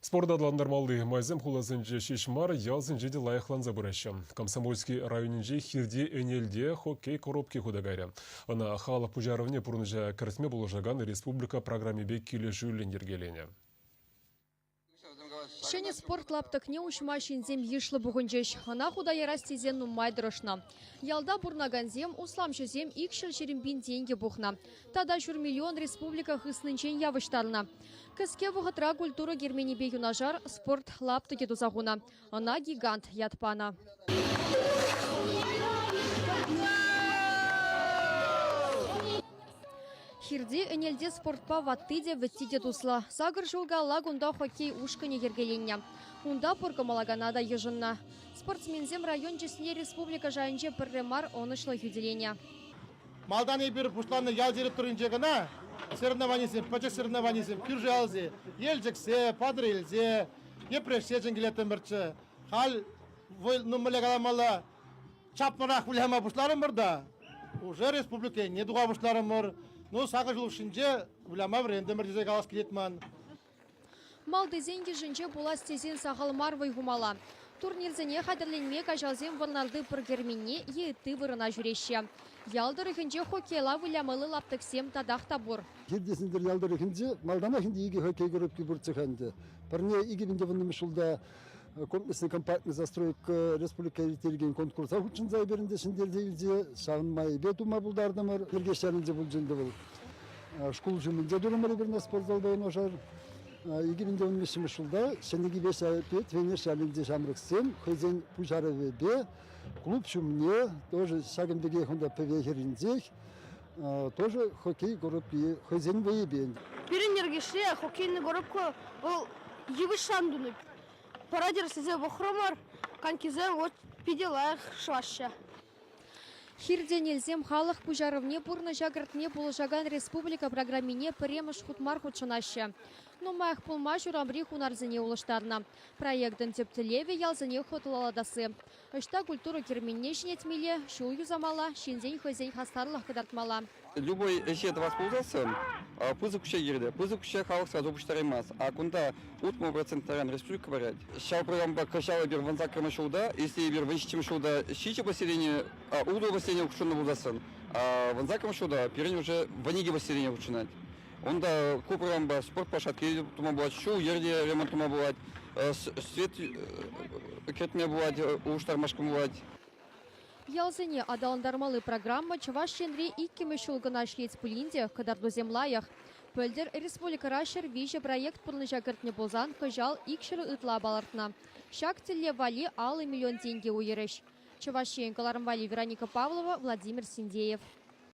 Спорта аталантармалли майсем хуласенче ҫеҫ мар, ялсенче те лайӑхланса пыраҫҫӗ. Комсомольски районӗнчи Хирти Ӗнелте хоккей коробки хута кайрӗ. Ӑна халӑх пуҫарӑвне пурнӑҫа кӗртме пулӑшакан республика программипе килӗшӳллӗн йӗркеленӗ. Ҫӗнӗ спорт лаптӑкне уҫма ҫынсем йышлӑ пухӑнчӗҫ. Ӑна хута ярас тесе нумай тӑрӑшнӑ. Ялта пурӑнакансем, усламҫӑсем 220 пин тенкӗ пухнӑ. Тата ҫур миллион республика хыснинчен явӑҫтарнӑ. Кӗске вӑхӑтра культура керменӗпе юнашар спорт лаптӑкӗ туса хунӑ. Ӑна «Гигант» ят панӑ. Хирти Ӗнелте спортпа ватти те, вӗтти те туслӑ. Сакӑр ҫул каялла кунта хоккей ушкӑнӗ йӗркеленнӗ. Унта пур кӑмӑлакана та йышӑннӑ. Спортсменсем район чысне республика шайӗнче пӗрре мар ӑнӑҫлӑ хӳтӗленӗ. Малтан эпир пуҫланнӑ ял территорийӗнче кӑна соревнованисем, пӗчӗк соревнованисем, кӳршӗ ялсем, Елчӗксе, Патӑрьелсе, Йӗпреҫсе чӗнкелеттӗмӗрччӗ. Халь ну, мӗнле каламалла, чаплӑрах выляма пуҫларӑмӑр та, уже республика енне туха пуҫларӑмӑр. Ну, сакӑр ҫул хушшинче выляма вӗрентӗмӗр тесе калас килет ман. Малтисен йышӗнче пулас тесен сахал мар вӑй хумалла. Турнирсене хатӗрленме каҫалсем Вӑрнарти пӑр керменне е ытти вырӑна ҫӳреҫҫӗ. Ял тӑрӑхӗнче хоккейла вылямалли лаптӑксем татах та пур. Хирти ял тӑрӑхӗнче малтанах ӗнтӗ икӗ хоккей коробки пурччӗ-ха ӗнтӗ. Пӗрне 2010 ҫулта комплексный компактный застройка республика ирттерекен конкурса хутшӑнса эпир ӗнтӗ ҫӗнтерсе илсе ҫавӑн майӗпе тума пултартӑмӑр. Нӗркеҫ ялӗнче пулчӗ ӗнтӗ вӑл. Шкул ҫумӗнче турӑмӑр эпир спортзалта юнашар. 2013 ҫулта Ҫӗнӗ Кипеҫ Твенеш ялӗнчи ҫамрӑксем хӑйсен пуҫарӑвӗпе клуб ҫумне тоже ҫакӑн пекех унта пӗве хӗрринчех тоже хоккей коробки хӑйсен вӑйӗпе. Пирӗн Нӗркеҫре хоккейный коробка вӑл йывӑҫран тунӑ. Пӑра тӗрӗслесе пӑхрӑмӑр, конькисем вот питӗ лайӑх шӑваҫҫӗ. Хиртенелсем халӑх пуҫарӑвне пурнӑҫа кӗртме пулӑшакан республика программине пӗрремӗш хут мар хутшӑнаҫҫӗ. Нумаях пулмасть урамри хунарсене улӑштарнӑ. Проектӑн тӗп тӗллевӗ ялсене хӑтлӑлатасси. Ӑҫта культура керменне ҫӗнетмелле, ҫул юсамалла, ҫынсен хӑйсен хастарлӑх кӑтартмалла. Любой ӗҫе тӑвас пулсассӑн пысӑк укҫа кирлӗ. Пысӑк укҫа халӑх сразу пуҫтараймасть. А кунта 60 процентран республика парать. Ҫав программӑпа кӑҫал эпир 18-мӗш ҫулта, если эпир 17-мӗш ҫулта ҫичӗ поселени, ултӑ поселение хутшӑннӑ пулсассӑн, 18-мӗш ҫулта пирӗн уже 12 поселение хутшӑнать. Унта ку программӑпа спорт площадки тума пулать, ҫул-йӗр те ремонт тума пулать, свет кӗртме пулать, улӑштармашкӑн пулать. Ялсене аталантармалли программа Чӑваш Енре иккӗмӗш ҫул кӑна ӗҫлет пулин те кӑтартусем лайӑх. Пӗлтӗр республикӑра 103 проект пурнӑҫа кӗртнӗ пулсан кӑҫал 200 ытла палӑртнӑ. Ҫак тӗллев валли 50 миллион тенкӗ уйӑрӗҫ. Чӑваш Ен кӑларӑм валли Вероника Павлова, Владимир Синдеев.